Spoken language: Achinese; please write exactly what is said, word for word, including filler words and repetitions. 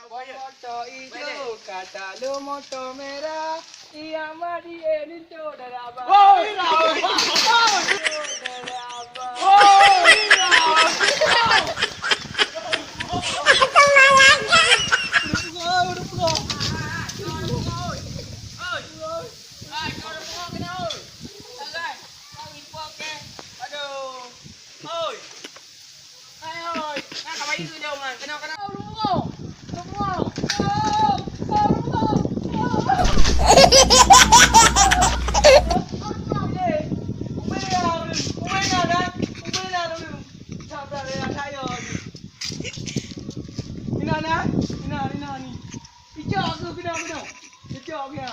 Moto ijo kata lo moto merah, iya madi e ninto dara abang. Woi, woi, woi. Dara abang. Woi, woi. Hai, kau dah bungo kena, oi. Sagai. Kau impok ke? Aduh. Oi. Hai, oi. Nah, kau bayi tu jauh, man. Kena, kena. Oh, bungo. Bungo. Oh, oh, bungo. Oh. Ube ya, ube ya, dah. Ube ya, dah. Sabar ya, saya. Ina, nah. Ina, ina ni. Icok aku kena, kena. Icok aku ya.